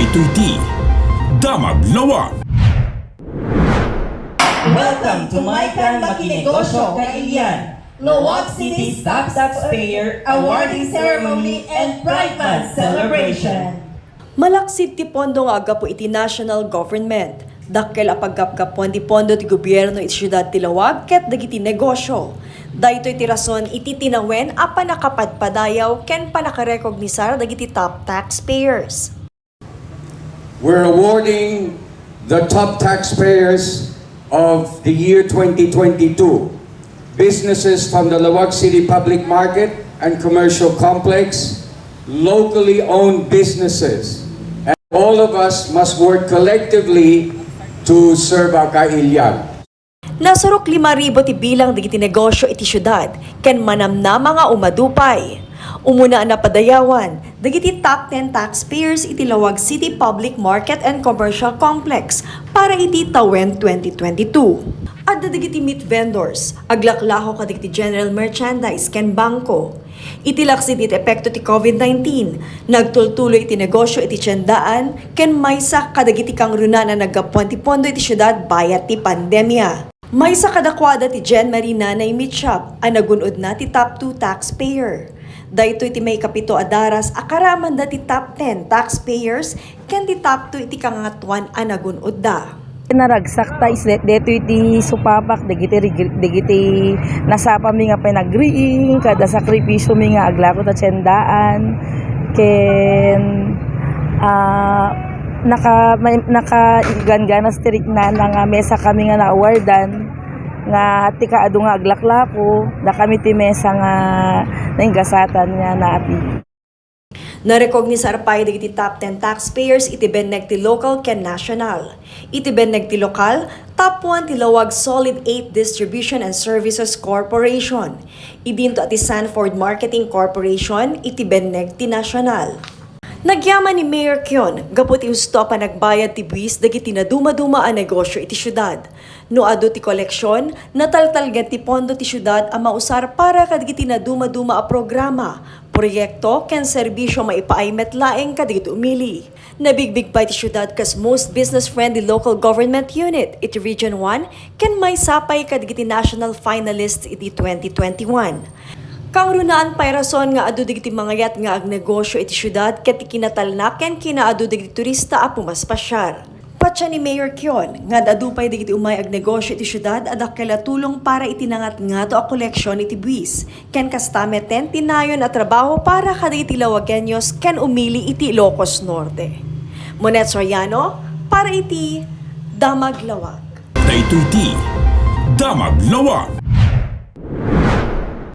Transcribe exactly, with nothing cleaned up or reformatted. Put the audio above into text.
Itoy ti Damag Lawag. Welcome to Maykan Makinegosyo Kailian, Laoag City's top taxpayer awarding ceremony and Pride Month celebration. Malaksid ti pondo nga aggapu iti national government. Dakkel a paggapgapuan ti pondo ti gobierno iti siudad ti Laoag ket dagiti negosyo. Daytoy ti rason iti tinawen a pannakapadpadayaw ken pannakarekognisar dagiti top taxpayers. We're awarding the top taxpayers of the year twenty twenty-two, businesses from the Laoag City Public Market and Commercial Complex, locally owned businesses. And all of us must work collectively to serve our kailian. Nasurok lima ribu ti bilang dagiti negosyo iti siudad ken manamnama nga umadu pay. Umuna a napadayawan dagiti top ten taxpayers iti Laoag City Public Market and Commercial Complex para iti tawen twenty twenty-two. Adda dagiti meat vendors, aglaklako kadagiti general merchandise ken bangko. Iti laksid iti epekto ti COVID nineteen, nagtultuloy iti negosyo iti tiendaan ken maysa kadagiti kangrunaan a naggapuan ti pondo iti siudad bayat ti pandemia. Maysa kadakuada ti Jen Marie Nanay Meat Shop a nagun-odna ti top two taxpayer. Daytoy ti maikapito a daras a karamanda ti top ten taxpayers ken ti top two iti kangatoan a nagun-odda. Naragsak ta islet detoy ti supapak dagiti rigi-, dagiti nasapami nga panagriing kada sakripisiomi nga aglako ta tiendaan ken, ah, naka-, may-, nakaganganas ti riknana nga mesa kami nga na-awardan nga ti kaadu nga aglaklako, dakami ti mesa nga nainggasatan nga naapi. Narekognisar pay dagiti top ten taxpayers iti benneg ti lokal ken national. Iti benneg ti lokal, top one ti Laoag Solid Eight Distribution and Services Corporation. Idinto a ti Sanford Marketing Corporation iti benneg ti national. Nagyaman ni Mayor Kion gapu ti husto a panagbayad ti buis dagiti nadumaduma a negosyo iti siudad. No adu ti koleksion, nataltalgen ti pondo ti siudad a mausar para kadagiti nadumaduma a programa, proyekto, ken serbisio maipaay met laeng kadagiti umili. Nabigbig pay ti siudad kas most business-friendly local government unit iti Region one ken maysa pay kadagiti national finalists iti twenty twenty-one. Kangrunaan pay rason nga adu dagiti mangayat nga agnegosyo iti siudad ket ti kinatalna ken kinaadu dagiti turista a pumaspasiar. Patien ni Mayor Kion nga ad-adu pay dagiti umay agnegosyo iti siudad a dakkel a tulong para iti nangatngato a koleksion iti buis, ken kasta metten ti nayon a trabaho para kadagiti Laoageños ken umili iti Ilocos Norte. Monet Soriano, para iti Damag Lawag. Daytoy ti Damag Lawag.